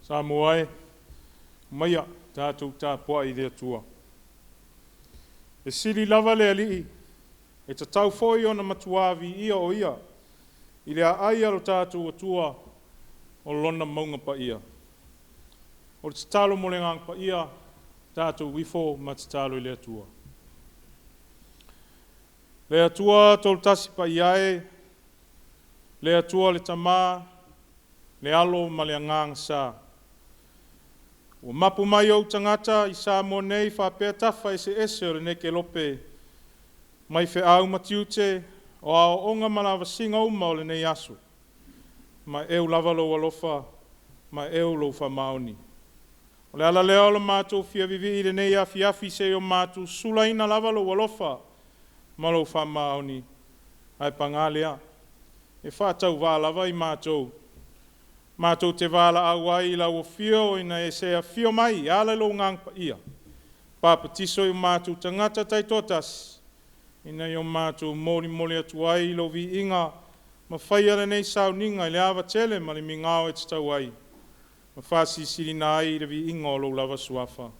Samoa e, aumaia tatou tapuai i le Atua. E sili lava le Alii, e tatau foi ona matuā viia o Ia i le aai a lo tatou Atua o Lona mauga paia. O le tatalo mo le Agaga Paia, tatou ifo ma tatalo i le Atua. Le Atua Toletasi Paia e, le Atua le Tama, le Alo ma le Agaga Sa, ua mapu mai ou tagata i Samoa nei faapea tafa eseese o lenei kelope mai feau ma tiute, o aoaoga ma lavasiga uma o lenei aso, ma e eu lava lou alofa ma eu lou faamaoni. O le ala lea o le matou fia vivii i lenei afiafi seia o matou sulaina lava lou alofa ma lou faamaoni, ae paga lea, e faatauvaa lava i matou, matou te valaau ai i lau afio ina ia e afio mai e ala i lou Agaga Paia, papatiso i o matou tagata taitoatasi, ina ia o matou molimoli atu ai lou Viiga ma faia lenei sauniga i le ava tele ma le migao e tatau ai, ma faasilisiliina ai le Viiga o lou lava Suafa.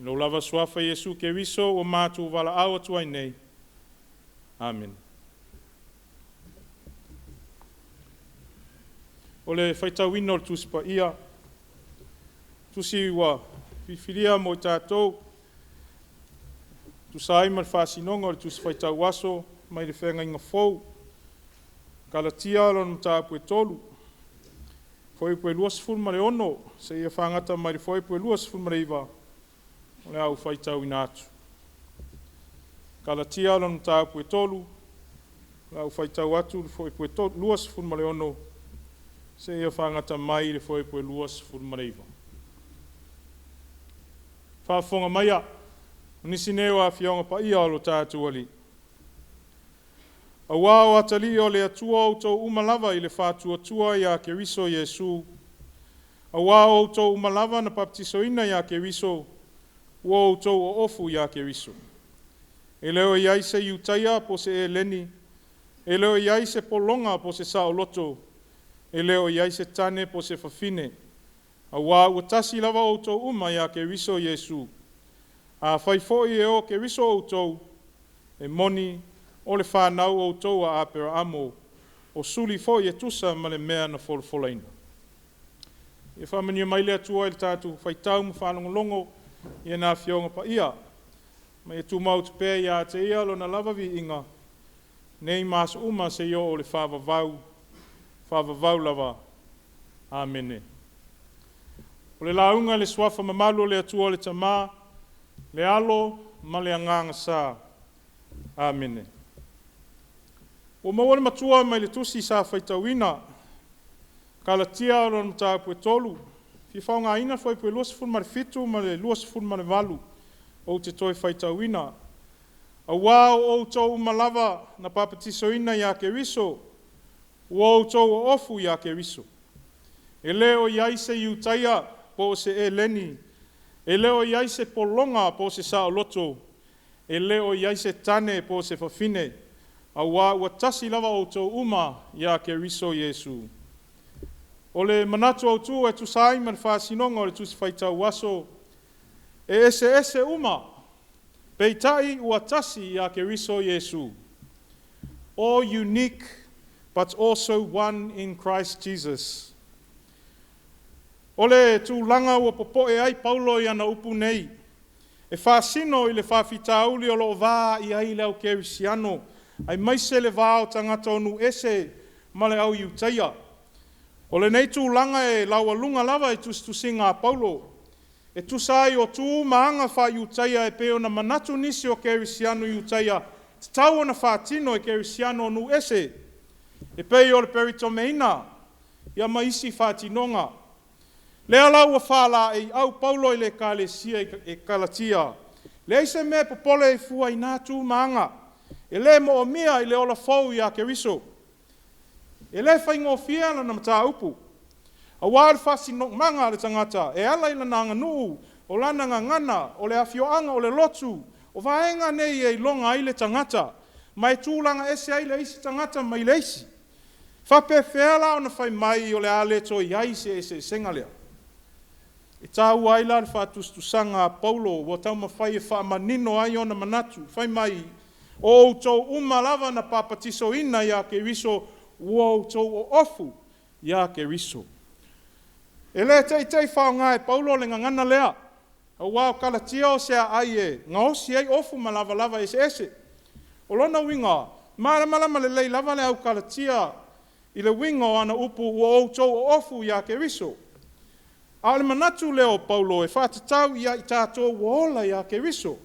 I lou lava Suafa Iesu Keriso ua matou valaau atu ai nei. Amene. O le faitauina o le Tusi Paia, Tusi ua filifilia mo i tatou, e tusa ai ma le faasinoga o le Tusi Faitau Aso mai le Feagaiga Fou, Kalatia lona mataupu e 3, fuaiupu e 26 seia fagata mai le fuaiupu e 29, o le a ou faitauina atu. Kalatia lona mataupu e 3, o le a ou faitau atu le fuaiupu e 26 seia fagata mai le fuaiupu e 29. Faafofoga maia, o nisi nei o Afioaga Paia o lo tatou Alii. Aua o atalii o le Atua outou uma lava i le faatuatua ia Keriso Iesu, aua o outou uma lava na papatisoina ia Keriso, ua outou oofu ia Keriso. E le o i ai se Iutaia po o se Eleni, e le o i ai se pologa po o se saoloto, e le o i ai se tane po o se fafine, aua ua tasi lava outou uma ia Keriso Iesu. Afai foi e o Keriso outou, e moni o le fanau outou a Aperamo, o suli foi e tusa ma le mea na folafolaina. Ia faamanuia mai le Atua i le tatou faitau ma faalogologo i ana Afioaga Paia, ma ia tumau pea ia te Ia Lona lava viiga, nei ma aso uma seia oo i le faavavau, faavavau lava. Amene. O le lauga i le Suafa mamalu o le Atua le Tama, le Alo ma le Agaga Sa. Amene. Ua maua le matua mai le tusi sa faitauina, Kalatia lona mataupu e 3, e fia faaaogaina le fuaiupu e 27 ma le 28 ou te toe faitauina. Aua o outou uma lava na papatisoina ia Keriso, ua outou oofu ia Keriso. E le o i ai se Iutaia po o se Eleni, e le o i ai se pologa po o se saoloto, e le o i ai se tane po o se fafine, aua ua tasi lava outou uma ia Keriso Iesu. O le manatu autu e tusa ai ma le faasinoga o le Tusi Faitau Aso, e eseese uma, peitai ua tasi ia Keriso Iesu. All unique but also one in Christ Jesus. O le tulaga ua popoe ai Paulo i ana upu nei, e faasino i le faafitauli o lo o va ai le au kerisiano aemaise le va o tagata o nuu ese ma le au Iutaia. O lenei tulaga e laualuga lava i tusitusiga a Paulo e tusa ai o tu ma aga faa-Iutaia e pei ona manatu nisi o kerisiano Iutaia, e tatau ona faatino e kerisiano o nuu ese, e pei o le peritomeina ma isi faatinoga. Lea la ua faalaeiau Paulo i le ekalesia i Kalatia, leai se mea e popole ai fua i na tu ma aga, e le moomia i le ola fou ia Keriso. E le faigofie lana mataupu, aua o le faasinomaga a le tagata e ala i lana aganuu, o lana gagana, o le afioaga, o le lotu. O vaega nei e iloga ai le tagata, ma e tulaga ese ai le isi tagata mai le isi. E faapefea la ona fai mai o le a le toe i ai se eseesega lea? E taua ai la le faatusatusaga a Paulo ua taumafai e faamanino ai ona manatu, fai mai, o outou uma lava na papatisoina ia Keriso ua outou oofu ia Keriso. E le teitei faaaoga e Paulo le gagana lea, aua o Kalatia o se aai e gaosi ai ofu ma lavalava eseese. O lona uiga, e malamalama lelei lava le au Kalatia i le uiga o ana upu ua outou oofu ia Keriso. A o le manatu lea o Paulo e faatatau ia i tatou ua ola ia Keriso.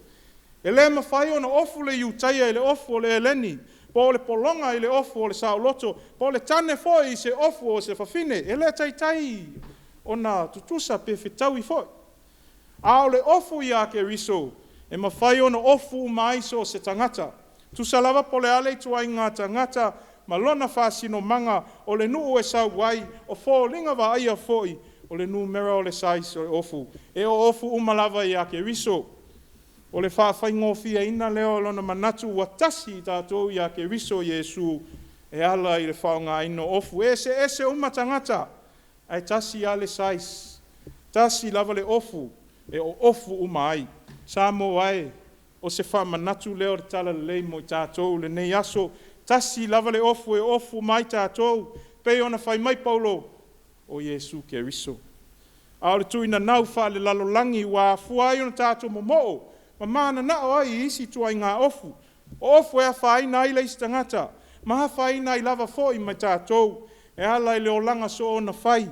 E le mafai ona ofu le Iutaia i le ofu o le Eleni, po o le pologa i le ofu o le saoloto, po o le tane foi i se ofu o se fafine. E le taitai ona tutusa pe fetaui foi. A o le ofu ia Keriso, e mafai ona ofu uma ai so o se tagata, tusa lava po o le a le ituaiga tagata ma lona faasinomaga, o le nuu e sau ai, o foliga vaaia foi, o le numera o le size o le ofu, e oofu uma lava ia Keriso. O le faafaigofieina lea o lona manatu ua tasi i tatou ia Keriso Iesu e ala i le faaaogaina o ofu. E eseese uma tagata, ae tasi lava le size, tasi lava le ofu e oofu uma ai. Samoa e, o se faamanatu lea o le Talalelei mo i tatou i lenei aso, tasi lava le ofu e ofu uma ai tatou, pei ona fai mai Paulo, o Iesu Keriso. A o le tuinanau faale-lalolagi ua afua ai ona tatou momoo ma mananao ai i isi ituaiga ofu, o ofu e afaina ai le isi tagata ma afaina ai lava foi ma tatou e ala i le olaga soona fai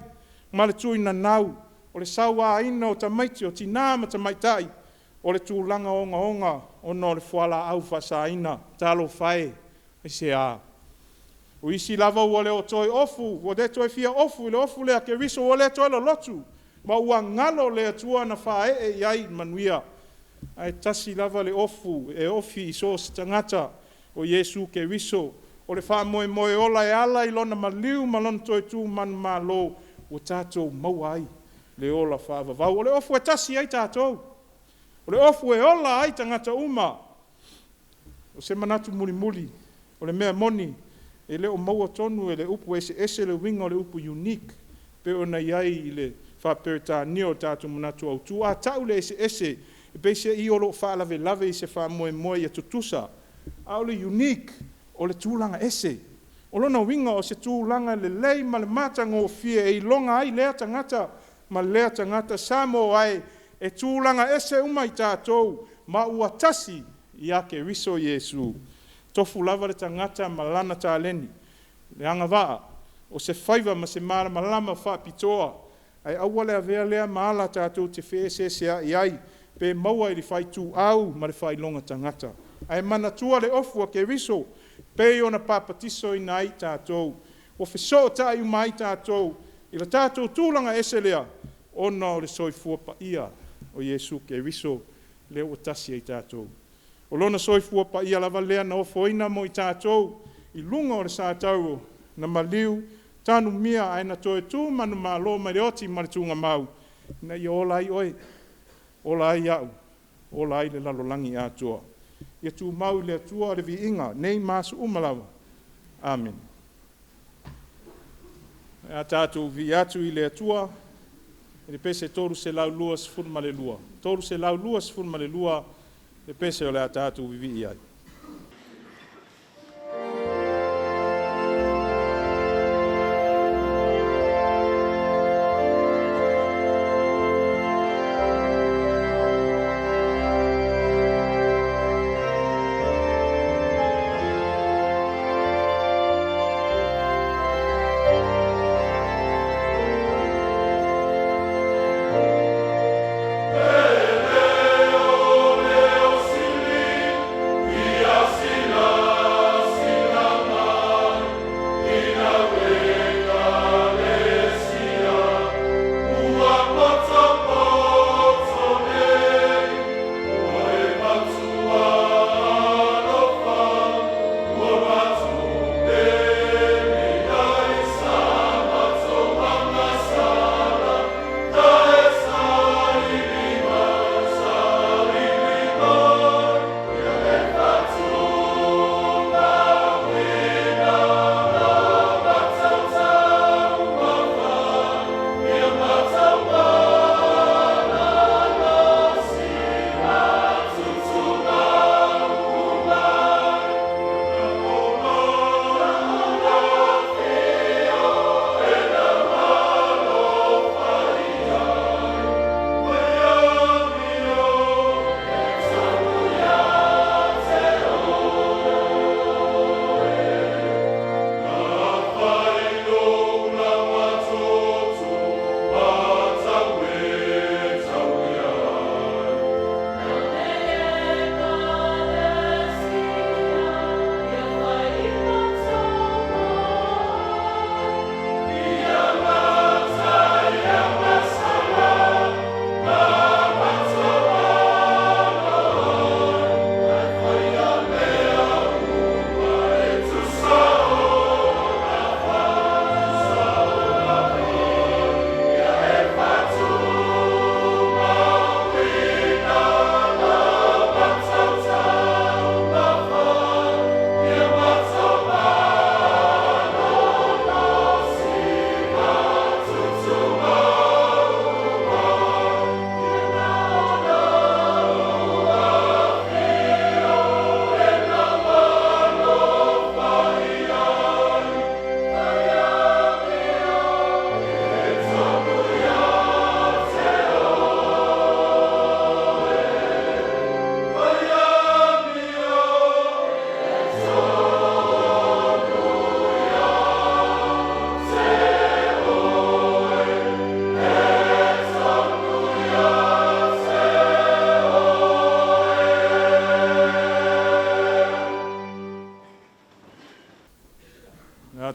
ma le tuinanau o le sauaina o tamaiti, o tina ma tamaitai, o le tulaga ogaoga ona o le fualaau faasaina. Talofa e, aisea? O isi lava ua le toe ofu, ua le toe fia ofu i le ofu lea a Keriso ua le toe lolotu, ma ua galo le Atua na faaee i ai manuia. Ae tasi lava le ofu e ofi i so o se tagata, o Iesu Keriso. O le faamoemoe ola e ala i Lona maliu ma Lona toe tu manumalo ua tatou maua ai le ola faavavau. O le ofu e tasi ai tatou, o le ofu e ola ai tagata uma. O se manatu mulimuli, o le mea moni, e le o maua tonu e le upu eseese le uiga o le upu unique pei ona i ai i le faa-Peretania o tatou manatu autu. A ta'u le eseese, e peiseai o lo o faalavelave i se faamoemoe ia tutusa, a o le unique, o le tulaga ese. O lona uiga, o se tulaga lelei ma le matagofie e iloga ai lea tagata ma lea tagata. Samoa e, e tulaga ese uma i tatou, ma ua tasi ia Keriso Iesu. E tofu lava le tagata ma lana taleni, le agavaa, o se faiva ma se malamalama faapitoa, ae aua le avea lea ma ala tatou te feeseeseai ai pe maua i le faaituau ma le faailoga tagata. Ae manatua le ofu a Keriso pei ona papatisoina ai tatou, ua fesootai uma ai tatou i le tatou tulaga ese lea, ona o le soifua paia o Iesu Keriso lea ua tasi ai tatou. O Lona soifua paia lava lea na ofoina mo i tatou i luga o le satauro, na maliu, tanumia ae na toe tu manumalo mai le oti ma le tuugamau, ina ia ola ai oe, ola ai au, ola ai le lalolagi atoa. Ia tumau i le Atua le viiga nei ma aso uma lava. Amene. A tatou vivii atu i le Atua i le pese 322, 322 le pese o le a tatou vivii ai. O le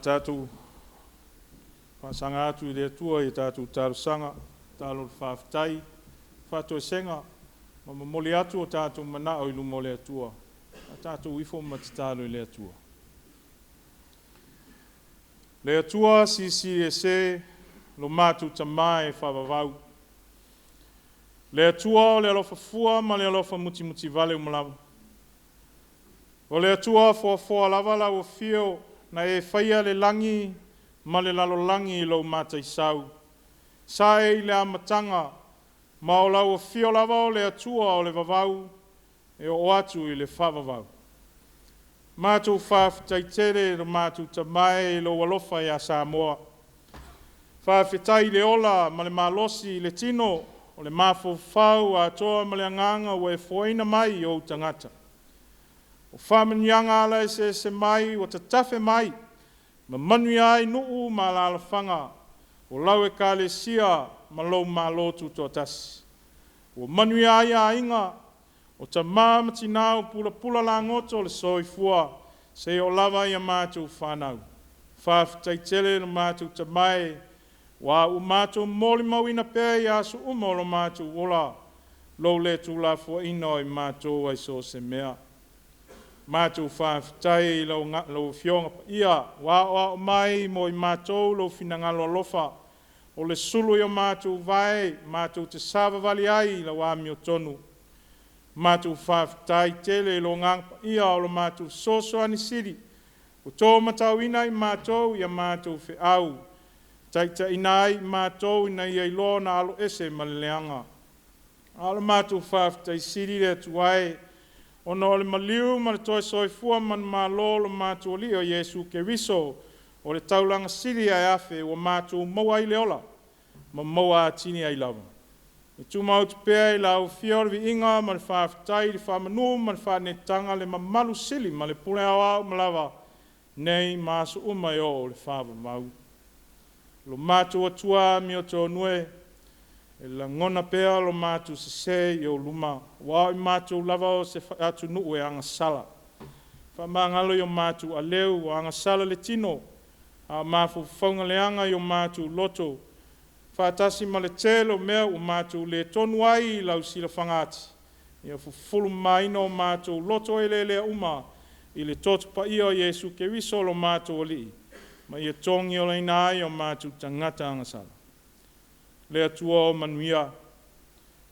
Tatou faasaga atu i le Atua i a tatou talosaga, tatalo o le faafetai, faatoesega ma momoli atu o tatou manao i luma o le Atua. A tatou ifo ma tatalo i le Atua. Le Atua Silisili Ese, lo matou Tamā e faavavau, le Atua o le alofa fua ma le alofa mutimutivale uma lava. O le Atua foafoa lava lau afio na e faia le lagi ma le lalolagi i lou mataisau, sae i le amataga, ma o lau afio lava o le Atua o le vavau e oo atu i le faavavau. Matou faafetai tele lo matou Tama e i lou alofa ia Samoa. Faafetai i le ola ma le malosi i le tino, o le mafaufau atoa ma le agaga ua e foaina mai i ou tagata. O faamanuiaga ala eseese mai ua tatafe mai ma manuia ai nuu ma alaalafaga o lau Ekalesia ma lou Malo Tutoatasi. Ua manuia ai aiga, o tama ma tina ua pulapula lagoto le soifua seia oo lava i a matou fanau. Faafetai tele lo matou Tama e, aua ua matou molimauina pea i aso uma o lo matou ola lou le tuulafoaina o i matou lava i so o se mea. Matou faafetai i lau Afioga Paia ua aoao mai mo i matou lou finagalo alofa, o le sulu i o matou vae matou te savavali ai i lau amiotonu. Matou faafetai tele i lo Agaga Paia o lo matou Fesoasoani Sili ua to matauina i matou i a matou feau, e taitaiina ai i matou ina ia iloa ona aloese ma le leaga. A o le matou faafetai sili le Atua e, ona o le maliu ma le toe soifua manumalo o lo matou Alii o Iesu Keriso o le taulaga sili ae afe ua matou maua ai le ola ma maua atili ai lava. E tumau pea i lau Afio le viiga ma le faafetai, le faamanu ma le faaneetaga, le mamalu sili ma le pule aoao uma lava, nei ma aso uma e oo i le faavavau. Lo matou Atua amiotonu e, e lagona pea lo matou sese i ou luma, aua o i matou lava o se atunuu e agasala. Faamagalo i o matou aleu, ua agasala le tino, a o mafaufauga leaga i o matou loto, faatasi ma le tele o mea ua matou le tonu ai i lau silafaga ati, ia fufulu mamaina o matou loto eleelea uma i le toto paia o Iesu Keriso lo matou Alii, ma ia togiolaina ai o matou tagata agasala. Le Atua o manuia,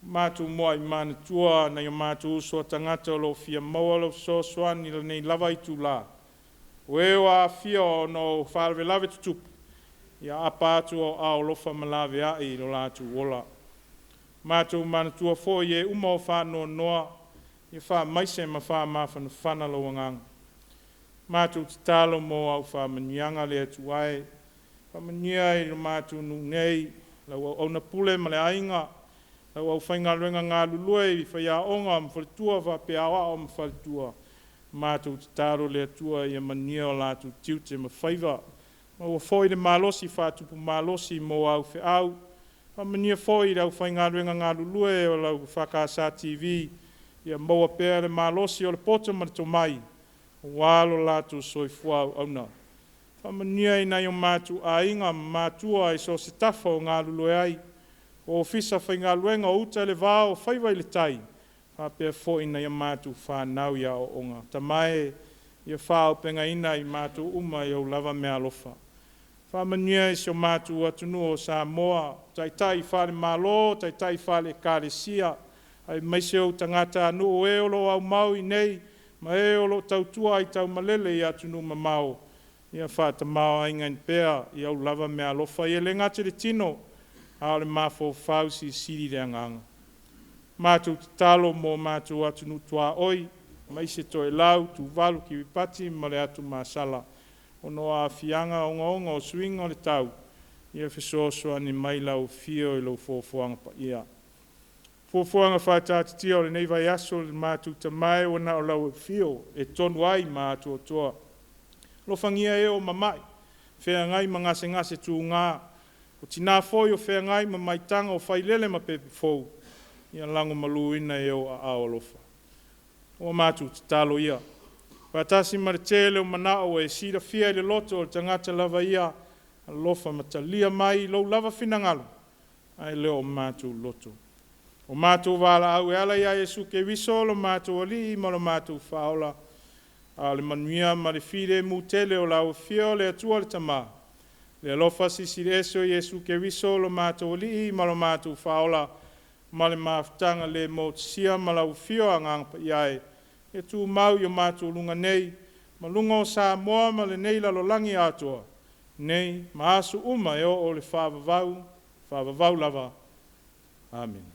matou muai manatua nai o matou uso a tagata o lo o fia maua lou fesoasoani i lenei lava itula, o e ua aafia ona o faalavelave tutupu, ia aapa atu ou aao alofa ma laveai i lo latou ola. Matou manatua foi e uma o faanoanoa, ia faamaise ma faamafanafana lou agaga. Matou tatalo mo au faamanuiaga le Atua e, faamanuia i lo matou nuu nei, lau auauna Pule ma le aiga, lau aufaigaluega galulue i faiaoga ma faletua faapea aoao ma faletua, matou tatalo le Atua ia manuia o latou tiute ma faiva, maua foi le malosi faatupu malosi mo au feau. Faamanuia foi i le aufaigaluega galulue o lau EFKS TV, ia maua pea le malosi o le poto ma le tomai aua lo latou soifua auauna. Faamanuia i nai o matou aiga ma matua i so o se tafa o galulue ai, o ofisa faigaluega, o uta i le vao, o faiva i le tai, faapea foi nai a matou fanau i aoaoga. Tama e, ia faaauupegaina i matou uma i ou lava meaalofa. Faamanuia i si o matou atunuu o Samoa, taitai faale-Malo, taitai faale-Ekalesia, aemaise ou tagatanuu o e o lo o aumau i inei ma e o lo o tautua aitaumalele i atunuu mamao, ia faatamaoaigaina pea i au lava meaalofa. Ia le gata i le tino, a o le mafaufau silisili i le agaga. Matou tatalo mo matou atunuu tuaoi, aemaise Toelau, Tuvalu, Kiripati ma le Atu Masala ona o aafiaga ogaoga o suiga o le tau, ia fesoasoani mai lau Afio i lau foafoaga paia. Fuafuaga faataatitia o lenei vaiaso le matou Tama e, ua na o lau Afio e tonu ai ma atoatoa. Alofagia e o mamai, feagai ma gasegase tuga, o tina foi o feagai ma maitaga o failele ma pepe fou, ia lagomaluina i ou aao alofa. Ua matou tatalo ia. Faatasi ma le tele o manao ua e silafia i le loto o le tagata lava ia, alofa ma talia mai i lou lava finagalo, ae le o matou loto. O matou valaau e ala ia Iesu Keriso lo matou Alii ma lo matou Faaola, a o le manuia ma le filemu tele o lau Afio o le Atua le Tama, le alofa silisili ese o Iesu Keriso lo matou Alii ma lo matou Faaola, ma le mafutaga le motusia ma lau Afio Agaga Paia e, ia tumau i o matou luga nei, ma luga o Samoa ma lenei lalolagi atoa, nei ma aso uma e oo i le faavavau, faavavau lava. Amene.